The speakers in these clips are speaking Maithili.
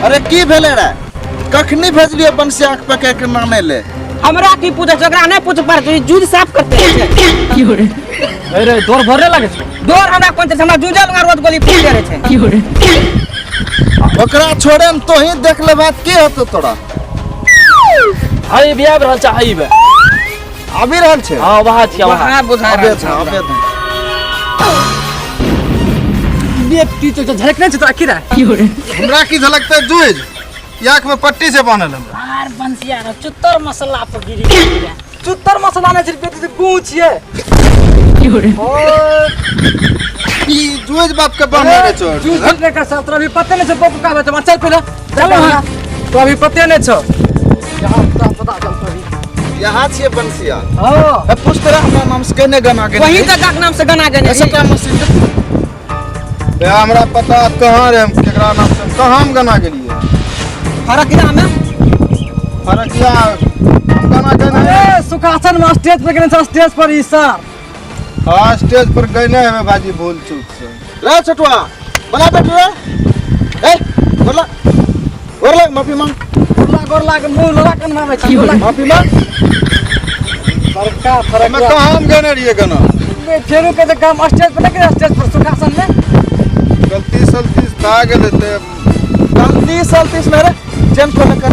अरे की भेलै रे? कखनी भेजलियो बंसिया के पकड़ के नाने ले? हमरा की पूछे छै, ओकरा नहि पूछ पड़त, ई जूझ साफ करते छै। अरे दौड़ भरने लागे छै। डोर हमरा कोन छै, हमरा जूझल लगा रोज गोली फूट जाइ छै। ओकरा छोड़े में तोही देख लेबा की होतो तोरा? हई बियाह रहल छै, हई बे आबि रहल छै। हां वहाँ छियै, वहाँ। वहाँ बुझा आबे रहल छै, छै आबे हमरा। छै। बेटी तो झलक नहीं छै तोरा की रे? हमरा की झलकते जुझ आँख में पट्टी से बान्हल हमरा। आर बंसिया रे चुत्तर मसला पर गिरी गेलै। चुत्तर मसला नहीं छै बेटी, तो गूं छियै। ई जुझ बाप के बान्हले रे चोर। जूझ नहीं कर सकत, तोरा अभी पते नहीं छै बाप का बच्चा। चल पहिले चल वहाँ, तो अभी पते नहीं छौ। यहाँ पता पता चल तो अभी। यहाँ छियै बंसिया। हां ए, पूछ तोरा हमरा नाम से केने गाना गेने? वही तो गाक नाम से गाना गेने। सबटा मशीन बे हमरा पता कहाँ रे, हम केकरा नाम से कहाँ हम गाना गेलियै? फरकिया में। फरकिया हम गाना गेने? अरे सुखासन में स्टेज पर गेने छै, स्टेज पर ई सर। हाँ स्टेज पर गए हमें बाजी भूल चूक से। रे छोटुआ बना बेटू रे, ए बोला गोर लाग, माफी मांग। गोरला गोरला के मुंह लड़ा कन मारे छै, गोरला। माफी मांग। फरका हमें फरका कहाँ हम गए रहिए गाना? फेरू के काम स्टेज पर नहीं, स्टेज पर सुखासन में। गलती सलती भए गेलै ते। गलती सलती मेरे चेन खोल कर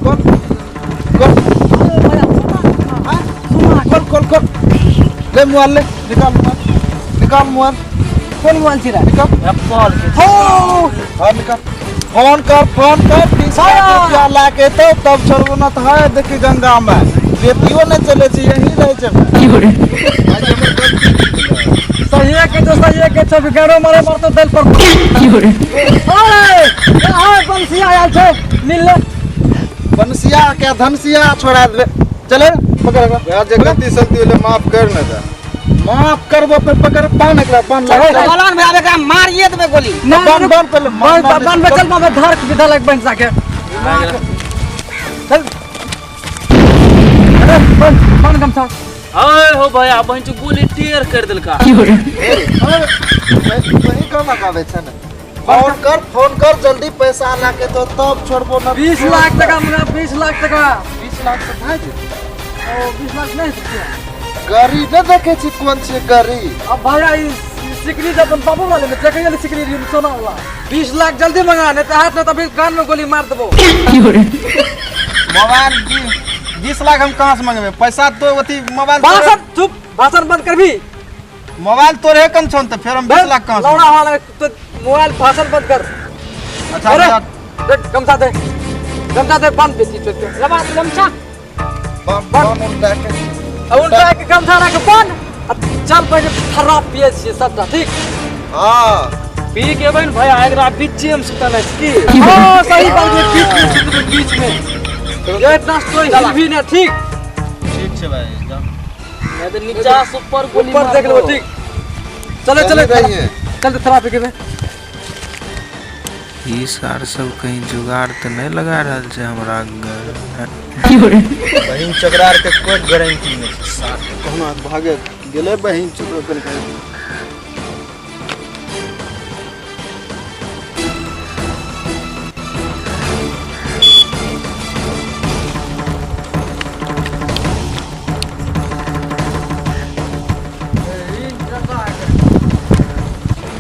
खोल खोल खोल खोल खोल ले मोबाइल ले, निकाल मोबाइल, निकाल मोबाइल। कोन मोबाइल छी रे? निकाल। एप्पल के। हो हाँ निकाल, फोन कर, फोन कर, 30 लाख रुपया ला के तो तब छोड़बो न तो है देखी गंगा में बेटियो नहीं चले छी, यही रहे छै। सही के तो सही के छौ, गारो मारे मारतो दिल पर। ओए ओए बंसिया आयल छै, मिल ले। बंसिया के धनसिया छोड़ा देबे, चले पकड़ एकरा। भैया जे गलती सलती होले माफ कर न दे। माफ करबो पे पकड़ पान एकरा पान लगा। बोलन भाई एकरा मारिए देबे गोली। ना बान बान पहले बान बान में चल, मामे धार के विधा लग बन जाके। चल अरे बन बन गमछा। अरे हो भैया बहन चो गोली टेर कर देलका। वही गाना गावे छै ने। फोन कर, फोन कर जल्दी पैसा ला के तो तब छोड़बो न। 20 लाख टका हमरा, 20 लाख टका। 20 लाख से भए जेतै। ओ 20 लाख नहीं छै। गरी न देखे छी कोन छै गरी। अब भैया ई सिकरी जब अपन बाबू वाले में देखे गेल सिकरी री सोना वाला। 20 लाख जल्दी मंगा नहीं तो हाथ में तभी कान में गोली मार देबो। मोबाइल 20 लाख हम कहाँ से मंगेबे? पैसा तो अथी मोबाइल भाषण चुप, भाषण बंद करबी। मोबाइल तोरे कन छन त फेर हम 20 लाख कहाँ से? लौड़ा वाला तो मोबाइल भाषण बंद कर। अच्छा अरे देख गमछा दे, गमछा दे बंद बेटी चोट के। लबा गमछा बम उल्टा के उल्टा के गमछा रख बन। चल पहिले खराब पिए छियै सबटा ठीक। हां पी के बन भैया एकरा बीचे में सुतल है की। हां सही बात है, बीच में सुतल, बीच में। ये इतना स्टोरी हिल भी ना ठीक। ठीक छै भाई जा। मैं तो नीचा से ऊपर गोली ऊपर देख लो ठीक। चलो चलो चल थोड़ा पी के। ई सार सब कहीं जुगाड़ तो नहीं लगा रहल छै हमरा घर। बहिन चकरार के कोई गारंटी नहीं छै। सार कहना भागे गेलै बहिन चकरा कन के।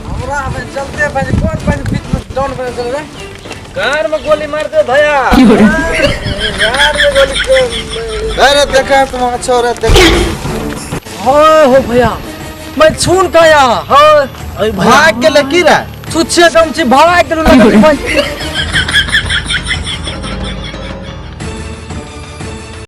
हमरा में चलते भाई कोन भाई बीच में डाउन बन चल रे। कार में गोली मार दे भैया। यार में गोली। अरे देखा तुम छोरा देख। हो हो भैया मैं छून गया। हो भाग के ले की रे? छुच्छे कम छी भाग के लगे भाई।